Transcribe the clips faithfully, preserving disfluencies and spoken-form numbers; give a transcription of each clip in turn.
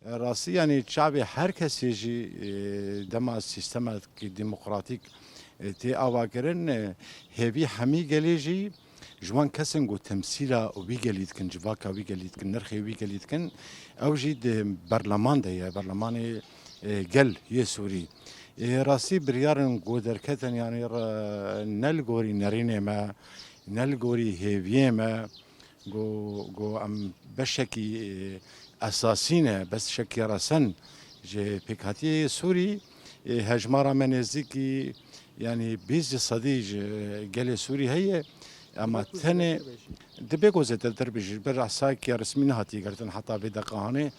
Rastî, yanî çavê her kesê jî, e, dema sîstemek demokratîk, e, tê avakirin, e, hêvî hemî gelê jî ji wan kesên ku temsîla wî gelî dikin, civaka wî gelî dikin, nirxê wî gelî dikin, ew jî di berleman de ye, berlemanê, e, gel yê Sûrî. E, rastî biryarên ku derketin, yanî re-, ne li gorî nerînê me, ne li gorî hêviyê me, Go, go em beşekî, e, esasî ne, beşekî resen ji pêkhatiyê Sûrî, e, hejmara me nêzîkî, yanî bîst ji sedî ji gelê Sûrî heye, ama tenê dibe ku zêdetir be ji ber esayekî resmî nehatiye girtin heta vê deqanê.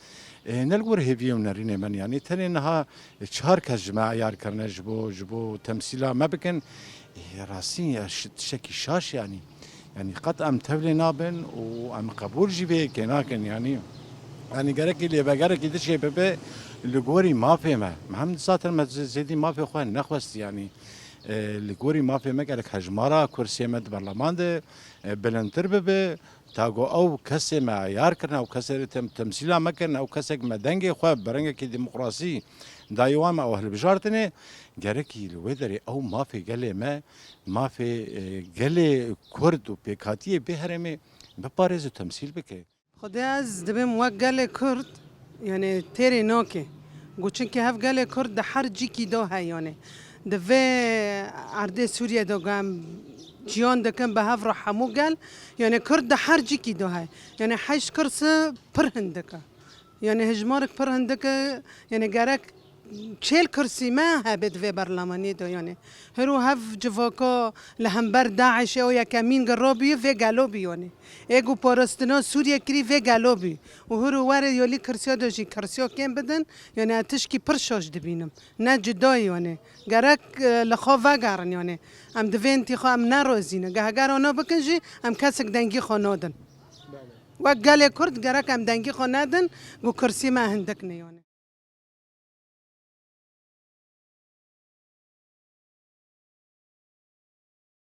E, ne li gor hêviyê û nerînê me, yanî tenê niha çar kes ji me eyar kirine ji bo, ji bo temsîla me bikin. Ê, rastî ya şi-, tiştekî şaş yanî. Yanî qet em tevlê nabin û em qebûl jî vê yekê nakin yanî. Yanî gerekî lêvegerekî din jê bibe li gorî mafê me. Me hem zaten me zê-, zêdî mafê xwe nexwest yanî. E, li gorî mafê me gerek hejmara kursiyê me di berleman de, e, bilindtir bibe. Ta ku ew kesê me eyar kirine, ew kesê re tem-, temsîla me kirine, ew kesek me dengê xwe bi rengekî demokrasî dayê wan me ew hilbijartine, gerekî li wê derê ew mafê gelê me, mafê, e, gelê Kurd û pêkhatiyê vê herêmê biparêz û temsîl bike. Xwedê ez dibêm wek gelê Kurd, yanî têrê nake. Ku çimkî hev gelê Kurd di her cîkî de heye, yanî di vê erdê Sûriyê de ku em ciyan dikin bi hev re hemû gel, yanî Kurd di her cîkî de heye. Yanî heşt kirsi pir hindik e. Yanî hejmarek pir hindik e, yanî gerek çêl kursî me hebe di vê berlemaniyê de, yanî hiro hev civaka li hember DAIŞê û yekemîn girabî vê gelo bî, yanî ê ku parastina Sûriyê kirî vê gelo bî û hiro were yolî kursiya de jî kursiya kêm bidin, yanî ez tişkî pir şaş dibînim. Ne cuda ye, yanî gerek, e, li xwe vegerin, yanî em di vê intîxa em nerazî ne. Ge-, heger ana bikin jî em kesek dengî xwe nadin. Wek gelê Kurd gerek em dengî xwe nedin, ku kursî me hindik ne, yanî.